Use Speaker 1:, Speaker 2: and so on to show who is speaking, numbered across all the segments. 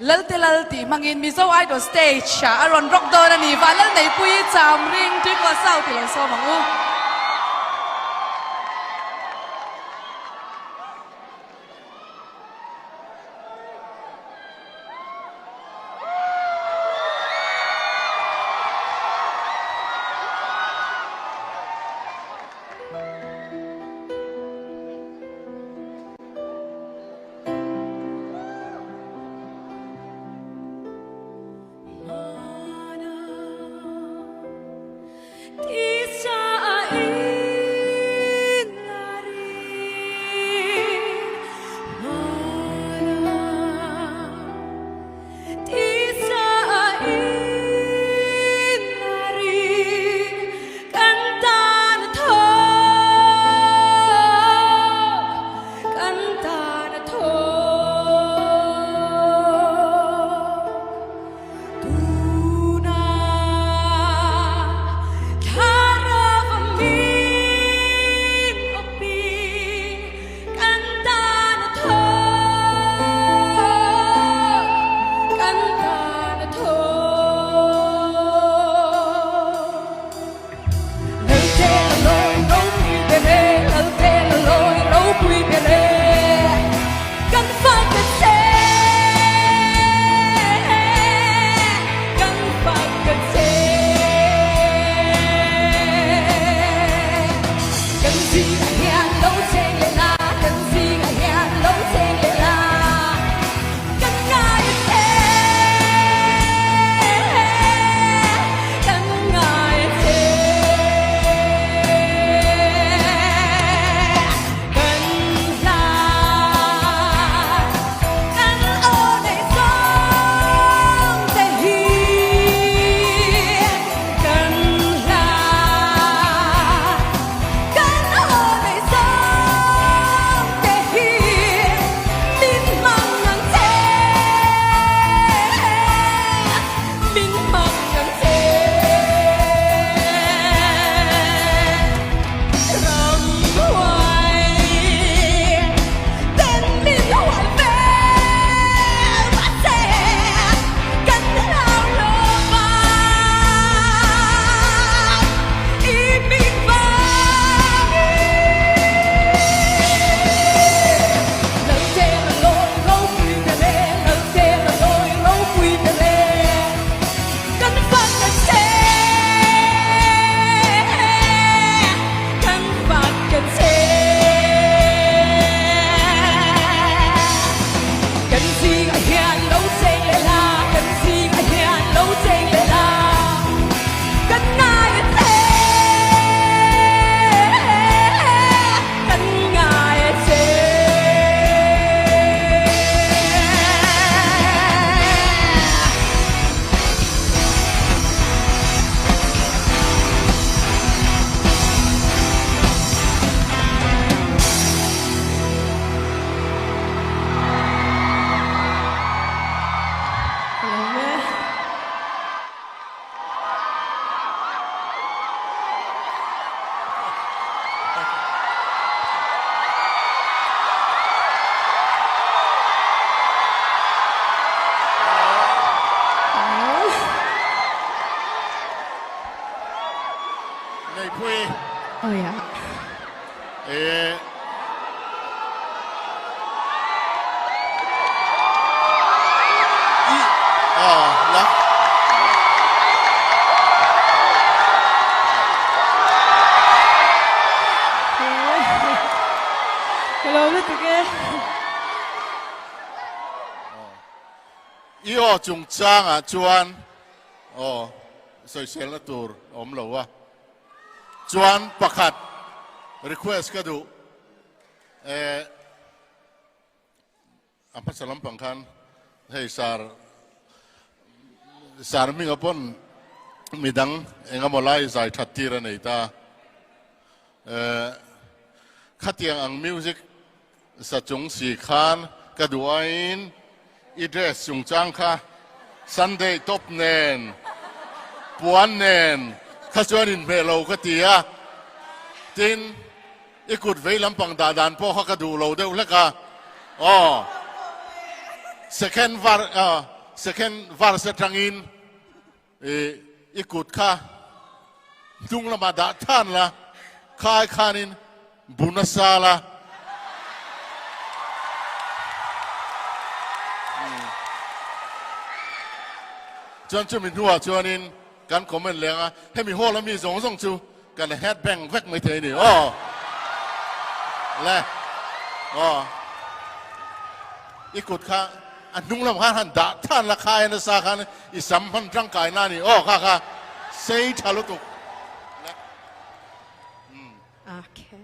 Speaker 1: Lalte Lal tih hmangin Mizo Idol stage ah a rawn rock dawn a ni. Vanlal Neihpuii cham ring Tuikua South i lo sawm ang u.
Speaker 2: Neihpui.
Speaker 1: Awi a.
Speaker 2: E. I. A. La.
Speaker 1: Ka lo lutuk e.
Speaker 2: I aw chungchangah chuan aw sawiselna tur a awm lo a. Chuan pakhat request ka duh eh a hmasa lampang khan hei sar sar hminga pawn midang engemaw lai zai that tir a nei ta eh khatiang ang music sa chung si khan ka duh aiin i dress chungchang kha Sunday top nen puan nen kha chuan inhmeh lo ka ti a, tin i kut vei lampang dah dan pawh kha ka duh lo deuh hlek a, aw. Second verse second verse atangin i kut kha hnung lamah dah than la, khai khanin bu nasa la. Chuan chumi hnuah chuanin kan comment leng a, hemi hall a mi zawng zawng chu kan head bang vek mai thei a ni aw. Le aw i kut kha a hnung lam khan han dah than la khai nasa khan i sam hman tangkai na a ni aw kha kha sei tha lutuk. Le.
Speaker 3: Okay.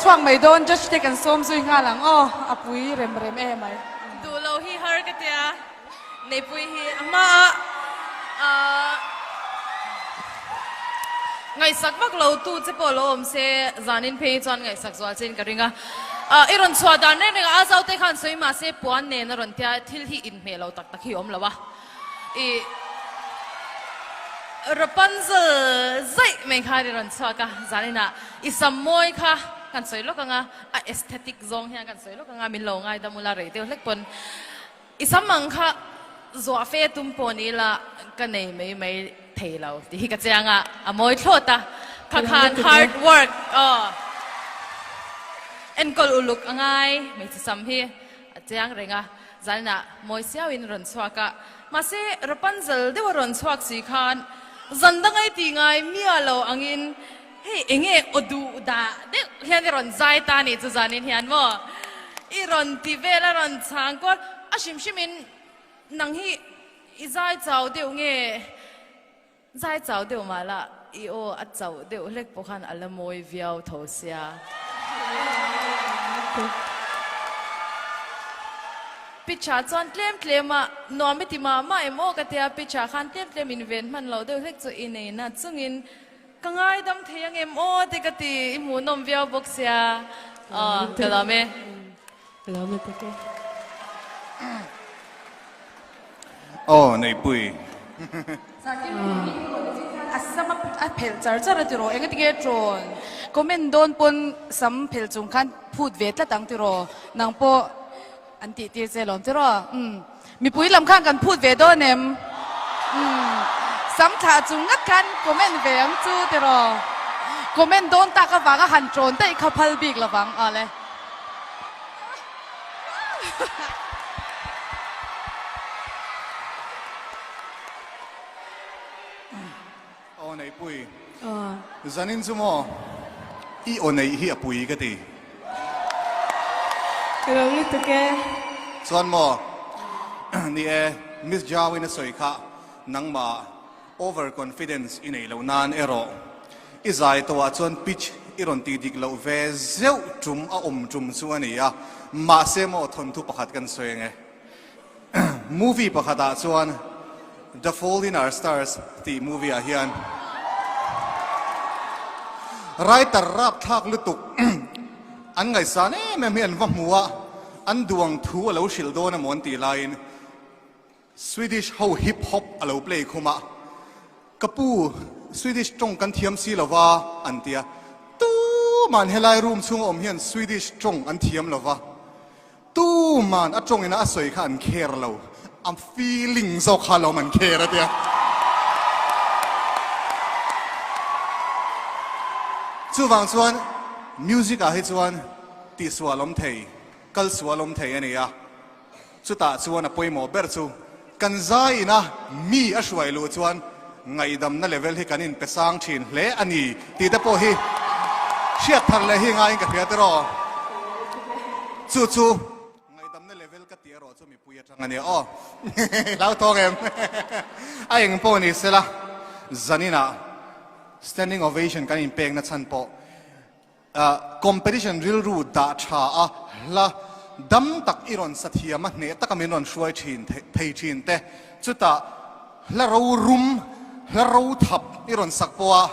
Speaker 1: Chhuak mai dawn judge te kan sawm zui nghal ang aw a pui rem rem em ai.
Speaker 4: Duh lo hi har ka tia. Neipui hi a hmaah aah ngaihsak vak lo tu che pawh lo awm se zanin phei hi chuan ngaihsak zual chein ka ring a. Aah i rawn chhuah dan reng reng a, a zote khan sawi mah se puan nen a rawn tia thil hi inhmeh lo tak tak hi a awm lo a. Ih Rapunzel zaih mai khan i rawn chhuak a, zaninah i sam mawi kha kan sawi lawk ang a, a aesthetic zawng hian kan sawi lawk ang a, min lo ngaidam ula rei deuh hlek pawn. I sam ang kha zuah fe tum pawh ni ila ka nei mai mai thei lo tih hi ka chiang a, a mawi thlawt a, kha khan hard work aw enkawl uluk a ngai hmeichhe sam hi a chiang reng a, zaninah mawi siauin rawn chhuak a, mahse Rapunzel deuh a rawn chhuak si khan zan dangai tih ngai miah lo angin Hei enge aw duh dah deuh hian i rawn zai ta nih chu zanin hian maw i rawn ti vel a rawn chhang kual a hrim hrim in nang hi i zai chau deuh nge zai chau deuh mah la i aw a chauh deuh hlek pawh khan a la mawi viau tho sia. Pitch ah chuan tlem tlem a nuam i ti mah mah em aw ka tia pitch ah khan tlem tlem in ven hman loh deuh hlek chu i nei na chungin Ka ngaidam thei ang em aw te ka ti, i hmuhnawm viau bawk sia aw ka lawm e.
Speaker 3: Ka lawm e tak e.
Speaker 5: Aw Neihpui.
Speaker 1: A sam a phelh char char a tiraw engati nge trawn comment dawn pawn sam phelh chung khan phut ve tlat ang tiraw nang pawh An tih tir che lawm tiraw? Umm. Mipui lam khan kan phut ve dawn em? Umm. Sam thlah chung ngat khan comment ve ang chu tiraw? Comment dawn tak avanga han trawn daih kha phal bik lovang awle.
Speaker 5: Aw Neihpui, zanin chu maw i aw neih hi a pui ka ti.
Speaker 3: Ka lo lutuk e.
Speaker 5: Chuan maw ni e, Miss Jawin a sawi kha nangmah over confidence i neih loh nan erawh i zai tawhah chuan pitch i rawn tih dik loh ve zeuh tum a awm tum chu a ni a, mahse maw thawnthu pakhat kan sawi ang e. Movie pakhatah chuan. The Fault in Our Stars tih movie ah hian writer rapthlak lutuk an ngaihsan em em hi an va hmu a, an duang thu a lo hrilh dawn emaw an tih laiin Swedish ho hip hop a lo play khum a, Ka pu, Swedish tawng kan thiam si lo va, an ti a. Tuman helai room chhunga awm hian Swedish tawng an thiam lo va. Tuman a tawngina a sawi kha an care lo, a feeling zawk kha alawm an care a ti a. Chuvang chuan music ah hi chuan tihsual awm thei, kalsual awm thei a ni a. Chutah chuan a pawimawh ber chu kan zai ina mi a hruai luh chuan ngaihdamna level hi kan inpe sang thin hle a ni tih te pawh hi hriat thar leh hi ngaiin ka hria tiraw. Chu chu ngaihdamna level ka tih erawh chu mipui atang a nia aw. Hlauthawng em? A eng pawh ni sela zaninah standing ovation kan inpekna chhan pawh Competition rilru dah tha a, hla dam tak i rawn sa thiam a, hneh taka min rawn hruai thin thei thin te, chutah hla ro rum, hla ro thap i rawn sak pawh a,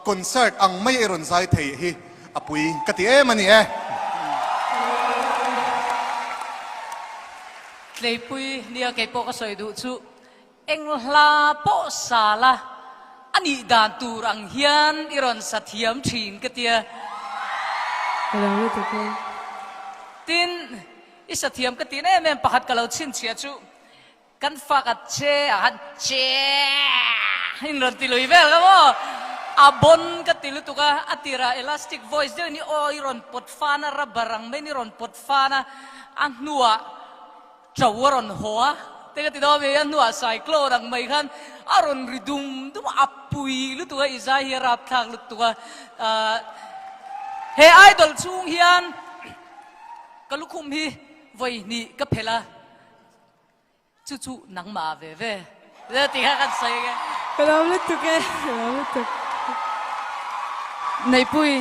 Speaker 5: concert ang mai i rawn zai thei hi a pui ka ti em a ni e.
Speaker 6: Tleipui nia kei pawh ka sawi duh chu Eng hla pawh sa la, a nih dan tur ang hian i rawn sa thiam thin ka tia.
Speaker 3: Ka lo lutuk e.
Speaker 6: Tin, i sa thiam ka tih em em pakhat ka lo chhinchhiah chu kan fak a che ah khan che in rawn ti lui vel ka maw? A bon ka ti lutuk a, a tirah elastic voice deuhin i aw i rawn pawt fan a, rubber ang maiin i rawn pawt fan a, a hnuah Ṭo a rawn haw a, te ka ti dawn mai a hnuah cyclone ang mai khan a rawn ri dum dum a, a pui lutuk a, i zai hi a rapthlak lutuk a, ahh he idol chhung hian ka lukhum hi vawi hnih ka phelh a, chu chu nangmah ve ve ti kha kan sawi ang e.
Speaker 3: Ka lawm lutuk e, ka lawm lutuk.
Speaker 1: Neihpui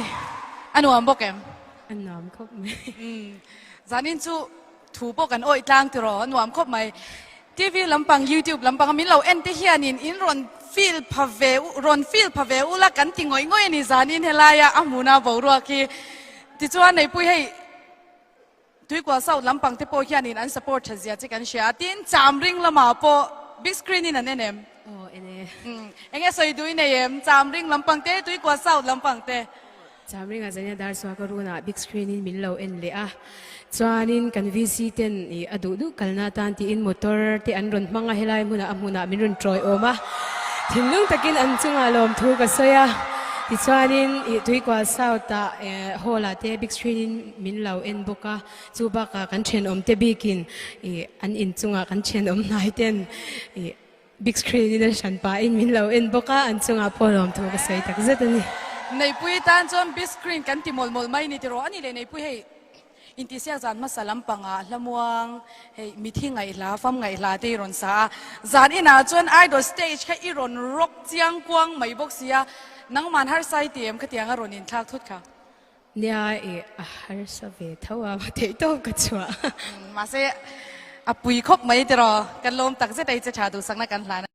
Speaker 1: a nuam bawk em?
Speaker 3: A nuam khawp mai.
Speaker 1: Umm zanin chu Thu pawh kan awih tlang tiraw a nuam khawp mai. TV lampang, YouTube lampang a min lo en te hianin in rawn feel pha ve u, rawn feel pha ve ula kan ti ngawih ngawih a ni zanin helaia a hmuna boruak hi. Tichuan Neipui hei Tuikual South lampang te pawh hianin an support that zia che kan hria a, tin Chamring lamah pawh big screen in an en em?
Speaker 3: Aw en e.
Speaker 1: Umm enge sawi duh i nei em? Chamring lampang te, Tuikual South lampang te.
Speaker 3: Chamringa Zania dar chhuak a runah big screen in min lo en leh a, chuanin kan VC ten ih a duh duh kalna atan tiin motor te an rawn hmang a, helai hmunah a hmunah min rawn tawiawm a, thinlung takin an chungah lawmthu ka sawi a, tichuanin ih Tuikual South ah eh hall ah te big screen in min lo en bawk a, chu bakah kan thenawm te bikin ih an inchungah kan thenawm hnai ten ih Big screen in a hran pahin min lo en bawk a, an chungah pawh lawmthu ka sawi tak zet a ni.
Speaker 1: Neipui tan chuan big screen kan ti mawlh mawlh mai ni tiraw a ni le Neipui hei intihsiak zan hmasa lampangah hlamuang hei mithi ngaihhla fam ngaihhla te i rawn sa a, zan inah chuan idol stage kha i rawn rock chiang kuang mai bawk si a, nangman harsa i ti em khatiang a rawn inthlak thut kha.
Speaker 3: Nia i a harsa ve tho a, theihtawp ka chhuah.
Speaker 1: Mahse a pui khawp mai tiraw, kan lawm tak zet a i che tha duhsakna kan hlan a.